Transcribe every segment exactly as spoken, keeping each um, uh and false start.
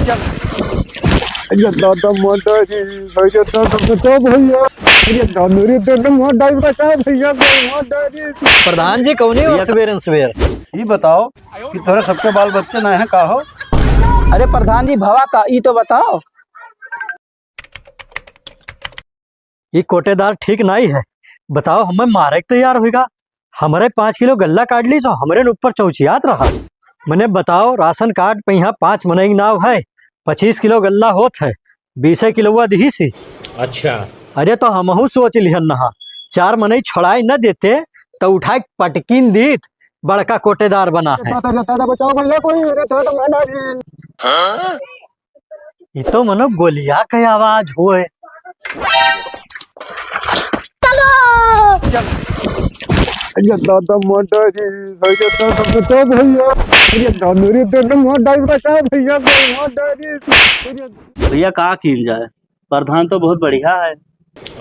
चल। अरे दादा, मार डारी, अरे दादा, बचाओ भैया, अरे दादा, अरे दादा, मार डारी, बचाओ भैया, कोई मार डारी। प्रधान जी, कौनी हो भैया, सवेरे सवेर? ई बताओ कि तोहरे सबके बाल बच्चे ना हैं का हो? अरे प्रधान जी, भवा का, ई तो बताओ। ई कोटेदार ठीक नाई है। बताओ, हमें मारे के तैयार होइगा। हमरे पाँच किलो गल्ला काट ली, सो हमरे न ऊपर चौचियात रहा। मने बताओ, राशन कार्ड पे यहाँ पाँच मनई के नाव है, पच्चीस किलो गल्ला होत है, बीसे किलोवा दिही सी। अच्छा। अरे, तो हमहू सोच लिहन नहा, चार मनई छोड़ाई न देते, तो उठाए के पटकिन दीत, बड़का कोटेदार बना है। दादा, दादा, बचाओ भैया कोई, अरे दादा, मार डारी। हाँ? ई तो मनो गोलिया के आवाज होए। चलो। अरे दादा, मार डारी, अरे दादा, बचाओ भैया। अरे दादा, अरे दादा, मार डारी, बचाओ भैया, कोई मार डारी। अरे भैया, का कीन जाए, प्रधान तो बहुत बढ़िया है।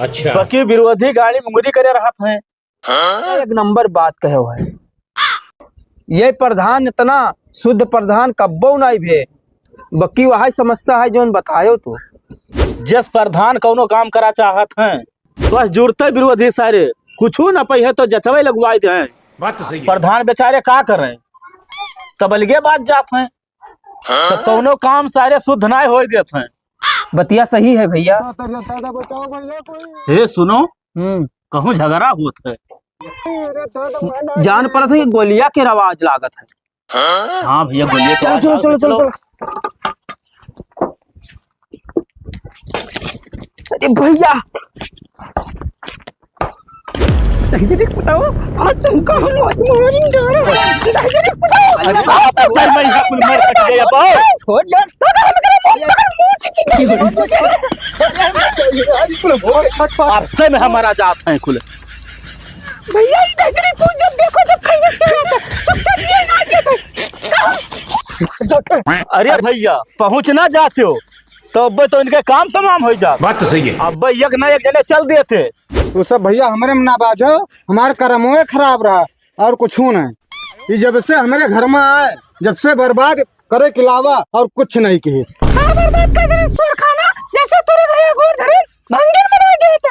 अच्छा। बाकी विरोधी गाड़ी मुंगरी करे रहत है। हाँ? एक नंबर बात कहे है। ये प्रधान इतना शुद्ध प्रधान कब्बो नाई भे। बक्की वही समस्या है जोन बतायो तू। जस प्रधान कौनो काम करा चाहत हैं, बस जुड़ते विरोधी सारे कुछू न पइहे तो जचवे लगवाई दे हैं। बात तो सही है। प्रधान बेचारे का करें, तब अलगे बात जात हैं। तो कौनो काम सारे शुद्ध नाय होय देत हैं। बतिया सही है भैया। दादा, दादा, बचाओ भैया कोई। हे सुनो, हम्म। कहूँ झगड़ा होत है। अरे दादा, मार डारी। जान पड़त है कि गोलिया के आवाज लागत है। हाँ भैया, गोलिया के चलो, आवाज चलो, लागत चलो, है, चलो, चलो। चलो। अरे भैया, दहिजरी बताओ, आज तुमका हम आज मारी डालो। दहिजरी बताओ। अरे बाप रे, सर, मैं यहाँ कुल मर कट गया, बाप। छोड़ यार। आपसे में हमारा जात है कुल। भैया, ई दहिजरी पूछ जब देखो जब खैरस के रहता, सब सब ये ना देते। अरे भैया, पहुँच ना जाते हो, तो अब्बे तो इनके काम तमाम हो जात। बात तो सही है। अब्बे एक ना एक जने चल देते। तू सब भैया हमरे में ना बाझो, हमार करमोए खराब रहा और कुछू नहीं। ई जब से हमरे घर में आए, जब से बर्बाद करे के अलावा और कुछ नहीं किहिस। का बर्बाद कर देले सोर खाना, जब से तोरे घरे गोड़ धरे, भंगीर बना देते।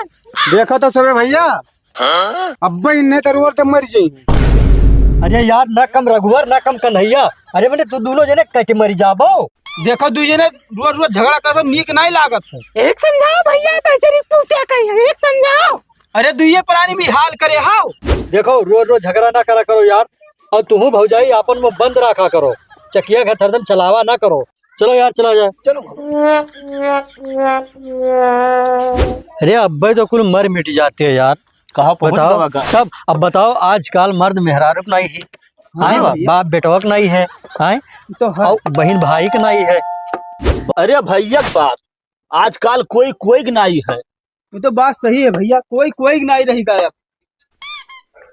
देखो तो सबे भैया, अब्बे इन्हें जरूरत मर जाई। अरे यार, ना कम रघुवर, ना कम कन्हैया। अरे मने तू दोनों जने कट मर जाबो। देखो, दुई जने रोज रोज झगड़ा करत नीक नाई लागत है। एक समझाओ भैया, दहिजरी पूछे कहीं, एक समझाओ। अरे दुइये प्राणी भी हाल करे हाव। देखो, रोज रोज झगड़ा ना करा करो यार, और तुहू भौजाई आपन में बंद रखा करो, चकिया घर हरदम चलावा ना करो। चलो यार, चला जाए। चलो। अरे अब्बे तो कुल मर मिट जाते हैं यार। कहाँ पहुँच बताओ, गवा का? तब अब बताओ, आजकल मर्द मेहरारू के नाई है, हाँ आए बा-, भैया। बाप बेटवा के नाई है, आए तो है। और बहिन भाई के नाई है। अरे भैया के बात, आजकल कोई कोई के नाई है। वो तो बात सही है भैया, कोई कोई के नाई रही गायब।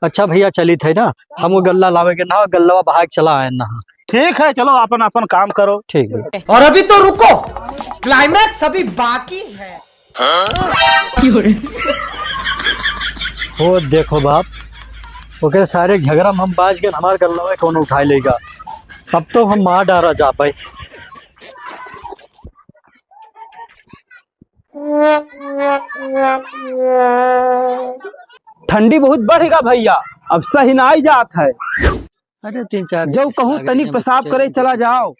अच्छा भैया, चलित है ना, हम वो गल्ला लावे के ना, गल्लवा बहा के चला आए ना। ठीक है, चलो अपन अपन काम करो। ठीक है। और अभी तो रुको, climax अभी बाकी है। हो देखो बाप, ओकरे सारे झगड़ा में हम बाज के हमार गल्लवा कौन उठाए लेगा। अब तो हम मार डारा जा पाए। ठंडी बहुत बढ़ गा भैया, अब सही नाई जात है। अरे तीन चार जब दिन कहूँ लगे तनिक हैं, पेशाब बच्चे करे चला जाओ,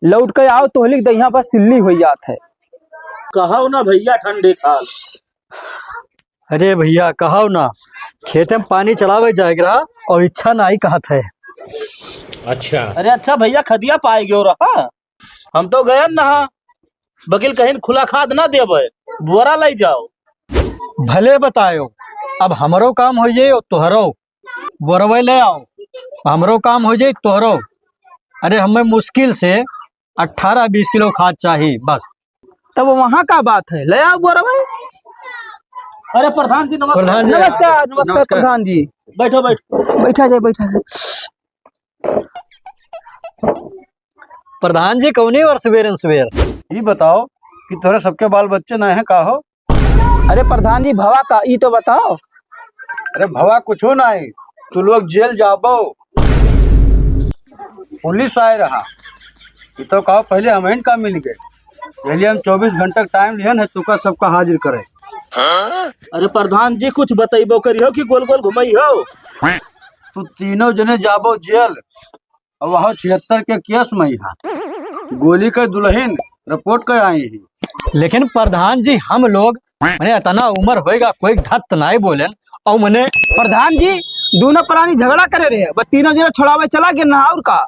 लौट के आओ तो हलिक दहिया पर सिल्ली हो जात है। कहो ना भैया ठंडी खाल। अरे भैया कहो ना, खेते में पानी चलावे जाए के रहा और इच्छा नाई कहत है। अच्छा। अरे अच्छा भैया, खदिया पाए गयो रहा। हम तो गयन नहा, बकिल कहीं खुला खाद ना देबे, बोरा लई जाओ। भले बतायो, अब हमरो काम हो जाए और तोहरो, बोरवे ले आओ, हमरो काम हो जाए तोहरो। अरे हमें मुश्किल से अठारह बीस किलो खाद चाहिए बस। तब वहाँ का बात है, ले आओ बोरवे। अरे प्रधान जी नमस्कार। प्रधान जी, नमस्कार, नमस्कार नमस्कार। प्रधान जी। बैठो, बैठो। बैठा जाए, बैठा जाए। प्रधान जी, कौनी और सवेरन सवेर? ई बताओ कि तोहरे सबके बाल बच्चे ना हैं का हो? अरे प्रधान जी, भवा का, ई तो बताओ। अरे भवा कुछो ना है, तू लोग जेल जाबो। पुलिस आए रहा, ई तो कहो, पहिले हमहिन का मिल गए, पहिले हम चउबीस घंटा टाइम लिहन है, तुका सबका हाजिर करे। अरे प्रधान जी, कुछ बतइबो करिहो कि गोल गोल घुमइहो? तू तीनों जने जाबो जेल, और वहाँ छिहत्तर के केस में यहाँ गोली के दुल्हन रिपोर्ट के आई ही। लेकिन प्रधान जी, हम लोग मने इतना उम्र होएगा, कोई धत नाई बोलेन। और मने प्रधान जी, दोनों प्राणी झगड़ा करे रहे, बस तीनों जने छोड़ावे चला गए ना, और का?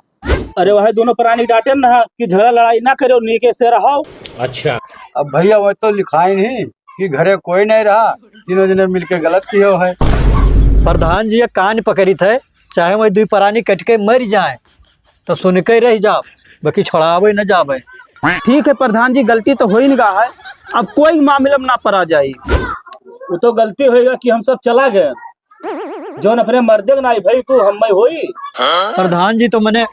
अरे वह दोनों प्राणी डांटे ना कि झगड़ा लड़ाई ना करो, नीके से रहो। अच्छा। अब भैया, वह तो लिखाई नहीं कि घरे कोई नहीं रहा, तीनों जने मिलके गलत कियो है। प्रधान जी, ये कान पकड़ित है, चाहे वही दुई प्राणी कट के मर जाए, तो सुन के रह जाओ, बाकी छोड़ावे न जावे। ठीक है प्रधान जी, गलती तो हो ही गया है, अब कोई मामले में ना पड़ा जाए। वो तो गलती होएगा कि हम सब चला गए, जौन अपने मर्दे के नाई भाई तू हम में होई। प्रधान जी, तो मने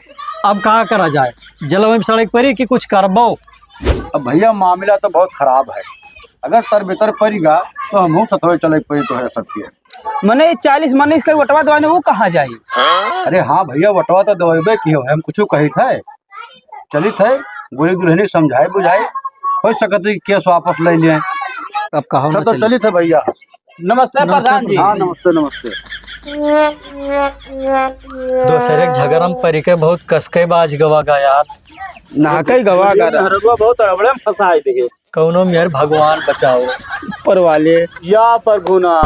अब का करा जाए, जलवे में सड़क परी कि कुछ करबो? अब भैया, मामला तो बहुत खराब है, अगर तर बेतर परिगा तो हमहू सथवे चले पड़ी तो है सबके। मने चालीस मने इसका वटवा दवाने वो कहाँ जाई? अरे हाँ भैया, वटवा तो दवाइबे की हो, हम कुछ कहित है, चलित है, गोली दुल्हनी समझाए बुझाए, हो सकत है कि केस वापस ले लिए। अब कहो ना चल तो चलित। चलित है भैया। नमस्ते नमस्ते प्रधान जी। हाँ, नमस्ते, नमस्ते। दोसरे के झगड़ा में परी के बहुत कसके बाज गवा गा यार। नहाके गवा गा रहा। हरगुआ बहुत अड़बड़े में फंसाए दिए। कौनो मेर भगवान बचाओ। ऊपर वाले। या प्रभु ना।